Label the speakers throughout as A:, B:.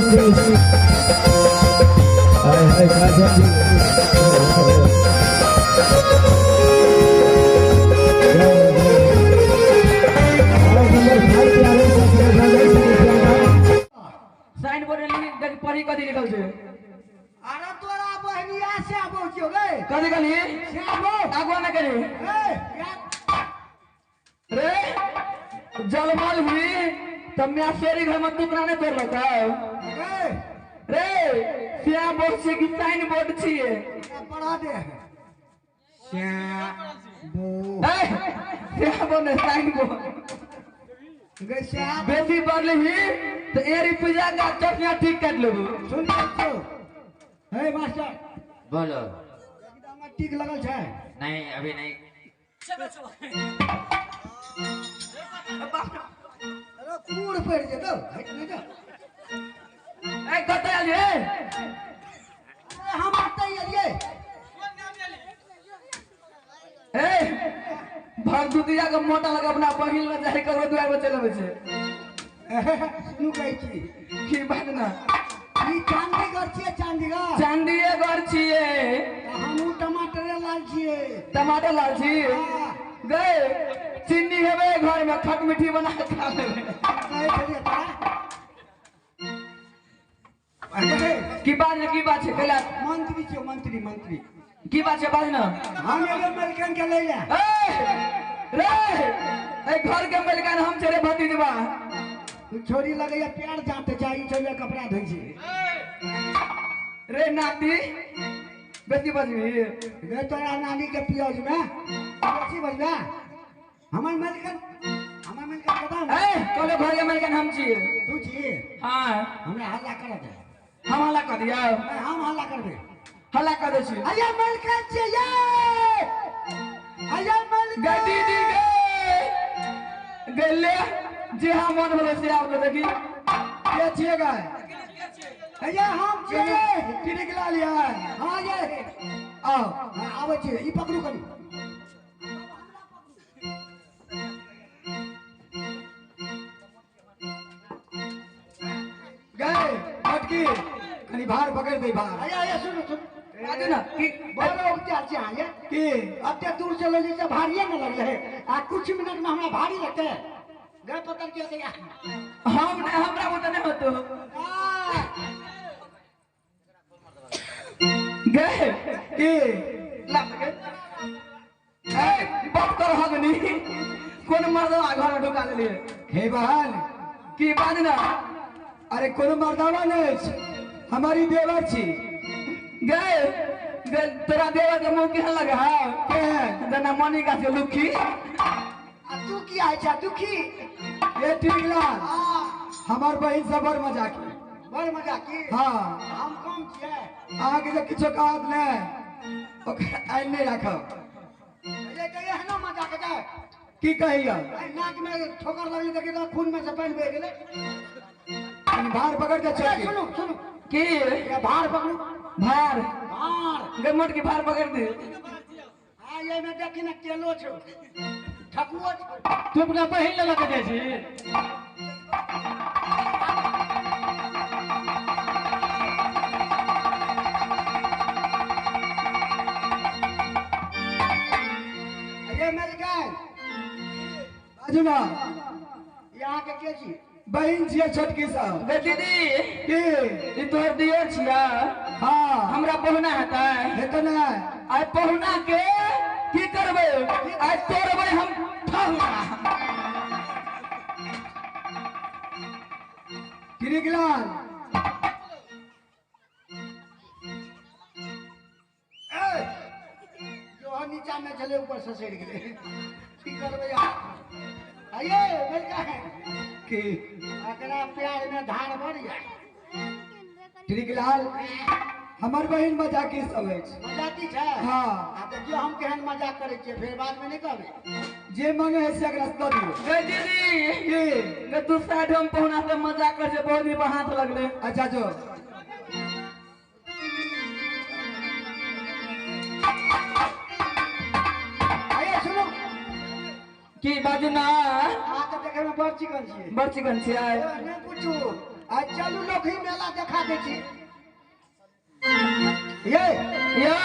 A: हाय हाय काजल जी। Number 5 पे आवे से।
B: Sign board में देख पढ़ी कथी लिखल छै?
C: अरे तोरा बहनिया से आबो छियो गे।
B: कथी कहली?
C: से आबो।
B: आगुआ ना करी।
C: ए यार
B: रे जलमल हुई तब मैं सोरी घर में टुकड़ा नहीं तोड़ रखा।
C: गे
B: रे श्याम बोर्ड छियै कि साइन बोर्ड छियै?
C: पढ़ा दे। से बो
B: ए श्याम बोर्ड नहीं साइन बोर्ड।
C: गे से
B: बेसी बढ़ली तो एरी पूजा का चटनिया ठीक काट लेबू।
C: सुन छियो। हे मास्टर
D: बोलो।
C: एकदम ठीक लगल छै?
D: नहीं अभी नहीं।
C: अरे कूड़ पड़ जेतौ हट नहि जा।
B: ए कतऽ आयल रे?
C: अरे हम आते एलियै।
B: ए भरदुतिया के मोटा लगा अपना बहिन लग जाय ककरो दुआर पर चलि अबै छै।
C: सुनू कहै छी।
B: की बात ना?
C: ई चांदीगढ़ छियै चांदीगढ़।
B: चांदीएगढ़ छियै।
C: हमहूँ टमाटरे लाल छियै।
B: टमाटर लाल छी? गए चीनी हेबै घर में खट मीठी बना के खा लेबै।
C: कहै छलियै तोरा।
B: की बात है, की बात छै कैला?
C: मंत्री छियै मंत्री मंत्री।
B: की बात छै बाज ना?
C: हम एगो मलकन के लै ले।
B: ए रे ए घर के मलकान हम छै रे भतीजवा।
C: तू छोरी लगैया प्यार जाते छै, ई छोरी कपड़ा धोइ छै।
B: रे नाती बेसी बजबी।
C: गे तोरा नानी के पियाज में बेसी बजबे। हमर मलकन कतऽ?
B: ए कहलो घर के मलकान हम छियै।
C: तू छियै?
B: हाँ।
C: हमरा हल्ला कर दे।
B: हम हल्ला कर दिया?
C: नहीं, हम हल्ला करबे।
B: हल्ला कर दे छी।
C: अये मलकन छियै ये। अये मलकन।
B: गे दीदी गे गेले जे हम मन भेलै से आब देखी।
A: के छियै गाय?
C: अये हम छियै।
A: टिरिक लाल यार।
C: हाँ ये।
A: आओ।
C: हाँ आबै छियै। ई पकड़ू कनी।
A: गए मटकी कनी भार पकड़ दे भार।
C: अये अये सुनू सुनू।
B: बाजू ना की
C: बड़ उपचार छै अहाँ ये।
A: की?
C: एते दूर से लेली से भारिये न लगलै आ कुछ मिनट में हमरा भारी लगतै। गए पकड़ के गया।
B: हम नहीं, हमरा बुते नहीं होतो। गए
A: की?
B: ला गए। ए बाप कर हगनी कोन मर्दवा घर में ढुका देलिए?
A: हे बहन।
B: की बाज ना?
A: अरे कोनो मर्दावा नहीं छै, हमारी देवर छी।
B: गए गए तोरा देवर के मुंह केहन लगे है?
A: केहन?
B: जेना मणिका के लुखी।
C: आ तू की आइ छै दुखी?
A: ए टिकलाल हमार बहिन सब बड़ मजाकी।
C: बड़ मजाकी?
A: हाँ।
C: हम कम छियै।
A: अहाँके जे किछो कहत नहि ओकरा आइन नहि राखब।
C: ये के एहनो मजाक छै?
A: की कहिया?
C: नाक में ठोकर लगलै देखी तऽ खून में से पानि बहि गेलै।
A: कनी भार पकड़ दे छोटकी।
C: सुनू सुनू।
B: की?
C: ये भार पकड़ू।
B: भार?
C: भार।
B: गे मोटकी भार पकड़ दे।
C: हाँ ये में देखी ना केलो छौ ठकुओ छौ।
E: तू अपना बहिन लग के जाइ छी?
C: ये मलकान।
A: बाजू ना।
C: यहाँ के के छी?
A: बहिन छियै छोटकी सब।
B: गे दीदी।
A: की?
B: ई तोहर दियर छियै?
A: हाँ।
B: हमरा पहुना हेतै?
A: हेतै नै।
B: आइ पहुना के की करबै? आइ तोड़बै हम ठहुना।
A: किरिकलाल।
C: ए जो नीचा में चले ऊपर से सड़ गेलै। की करबै यार? आइए मलकान।
A: की?
C: एकरा प्यार में धार बढ़ जाए।
A: टिरिकलाल हमर बहिन मजाकी सब अछि।
C: मजाकी छै?
A: हाँ।
C: आ देखियौ हम केहन मजाक करै छियै, फेर बाद में नहि कहबै।
A: जे मांगे है से एकरा दऽ दियौ।
B: गे दीदी।
A: की?
B: गे तू साइड हम पहुना से मजाक करै छै, बहुत दिन पर हाथ लगलै।
A: अच्छा जो।
C: आइए सुनू।
B: की बाजू ना?
C: अहाँ तऽ देखै में बड़ चिकन छियै।
B: बड़ चिकन छियै।
C: नहि पूछू। आ चलू लोकही मेला देखा दै छी। ये
B: यो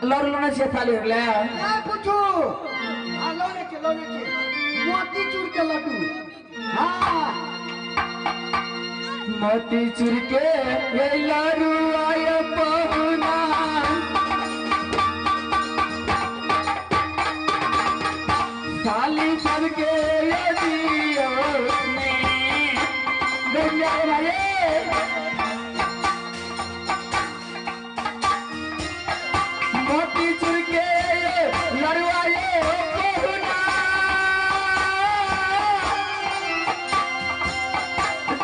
B: लड़ू लेने छियै थाली ले।
C: नहीं पूछू। हाँ लौने छे लौने छे मोतीचूर के लड्डू। हाँ
B: मोतीचूर के ये लड्डू आय पहुना साली सबके ये दियो ने गंजा रे मोतीचूर के लड़ुआ ये पहुना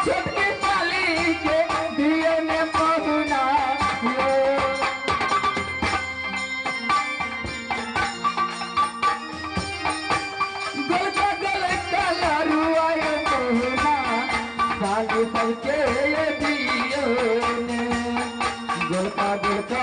B: छोटकी साली के दियो ने पहुना यो। गोलका गोलका लड़ुआ ये पहुना साली सबके ये दियो ने गोलका गोलका।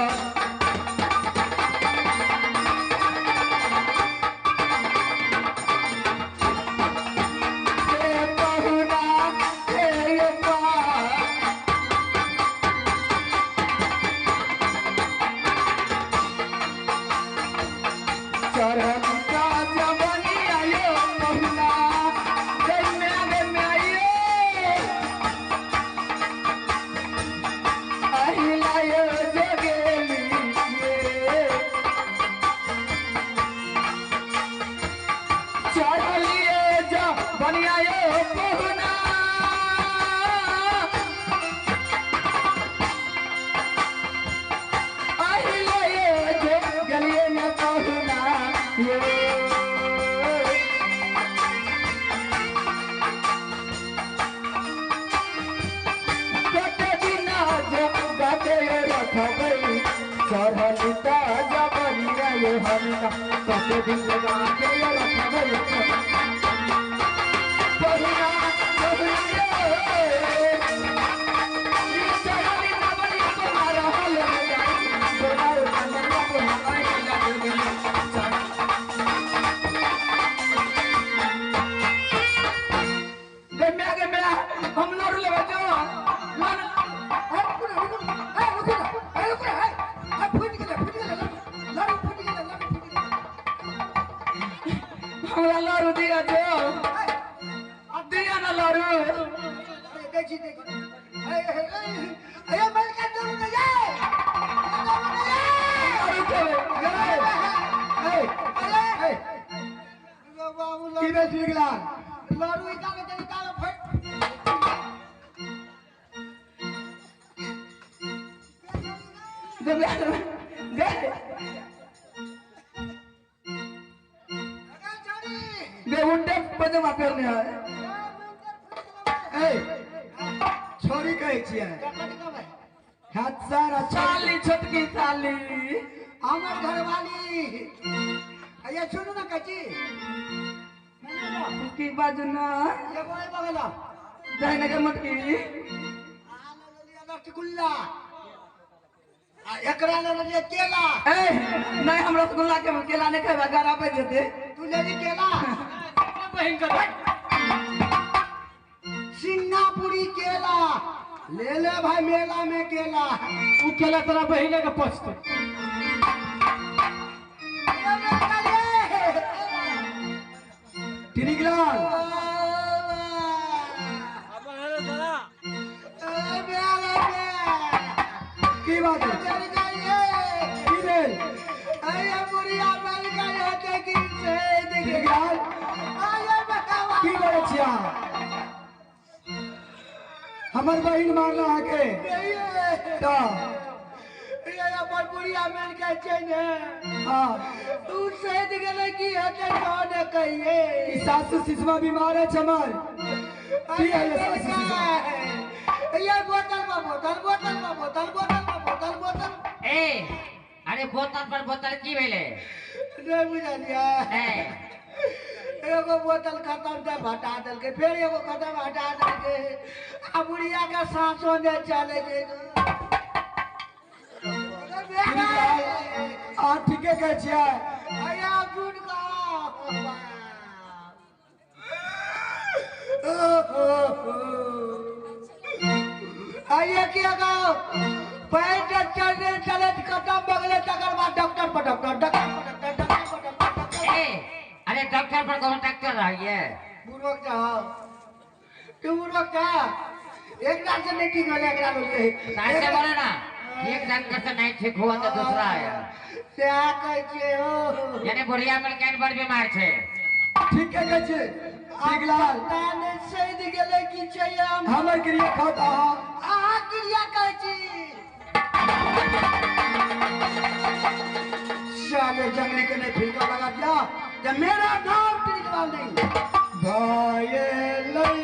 A: छोरी कहै छियै
B: साली छोटकी साली
C: हमर घरवाली। अये सुनू ना कची
B: की बाजू ना
C: ये बोल बगला
B: दाहिने के मटकी
C: आ ललिया रसगुल्ला आ एकरा ललिया केला।
B: ए नहीं हम रसगुल्ला के केला नहीं खेबा गरा पे जेते।
C: तू लेली केला
E: बहिन के
C: सिंगापुरी केला ले ले भाई मेला में केला।
E: उ केला तोरा बहिने के पचतो।
A: टिनिकलाल की बात है की भेल? टिनिकलाल की करै छियै? हमर बहिन मारला अहाँके तऽ
C: अपन बुढ़िया मिल के छै ने।
A: हाँ
C: तू सैद गेलै की हेतै कौन कहिए।
A: ई सासु सिसमा बीमार है हमर। की है सासु सिसमा?
C: ये बोतल में बोतल बोतल में बोतल बोतल में बोतल बोतल।
D: ए अरे बोतल पर बोतल की भेलै?
C: नहीं बुझलियै। एगो बोतल खत्म तऽ हटा देलकै फेर एगो खत्म हटा देलकै आ बुढ़िया के साँसो नहि चलै छै।
A: अहाँ ठीके कहै छियै।
C: अया झूठ कह। छियै गो पैर चलने चलैत खत्म भऽ गेलै तकर बाद डॉक्टर पर डॉक्टर डॉक्टर पर डॉक्टर डॉक्टर पर डॉक्टर।
D: ए अरे डॉक्टर पर कोनो डॉक्टर रहिए
C: बुढ़बक जाओ तू बुढ़बक जा एकरा से नहीं ठीक होले एकरा लोग
D: ऐसे बोले ना एक डॉक्टर से नहीं ठीक हुआ तो दूसरा आया
C: क्या कहै छियै हो
D: यानी बुढ़िया मलकाइन बड़ बीमार छे।
A: ठीक है कहै छियै दीगलाल
C: पता नहि सधि गेलै की छै हम
A: हमर क्रिया खाउ तऽ अहाँ
C: अहाँ क्रिया कहै छी। साले जंगली के नहीं फिरका लगा दिया जब मेरा नाम तिलकलाल नहीं।
A: भाये लई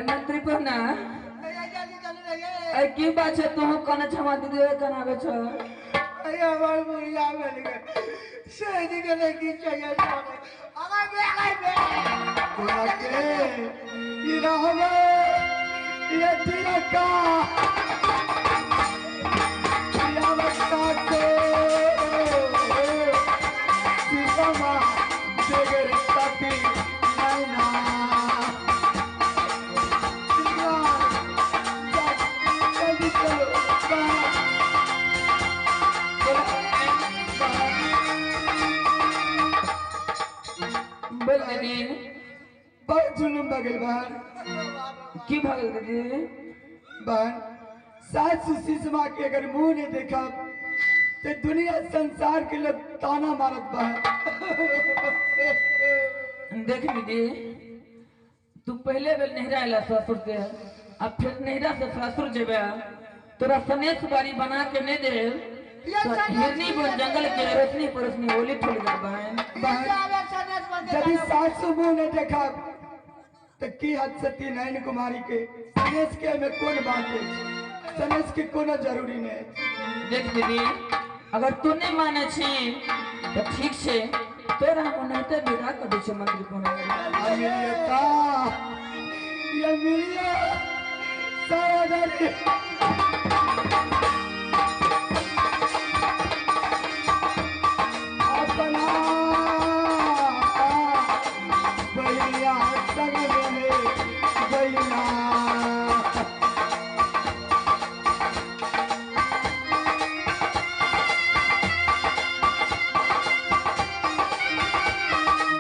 B: मंत्री पर ना की बात है तू कने क्षमा दीदी कनावे छ।
C: अरे हमर बुढ़िया मिल गए सही गेलै की चाहिए अगर बे अगर बे
A: तोरा के ई रहबे ये तिरका यावता को सीमा देगर तती नैना
B: बोल दीदी
A: बड़ जुलुम भगल बहन।
B: की भगल दीदी?
A: बहन सासु सिसमा के अगर मुंह नहीं देखा तो दुनिया संसार के लोग ताना मारत बहन।
B: देख दीदी तू पहले बेर नहिरा आला ससुर से अब फिर नहिरा से ससुर जेबे तोरा सनेस बारी बना के नहीं दे हिरनी पर जंगल के रोशनी परोसनी होली ठोल जा बहन।
A: यदि सासु मुंह नहीं देखा तो की हद सती नयन कुमारी के सनेस के में कौन बात है, सनेस के कोनो जरूरी नहीं।
B: देख दीदी अगर तू नहीं माने छी तो ठीक छे तोरा हम ओनाहिते विदा कर दै छी मंत्री कोनो।
A: ये मिलिया सारा दरी अपना बलिया संग।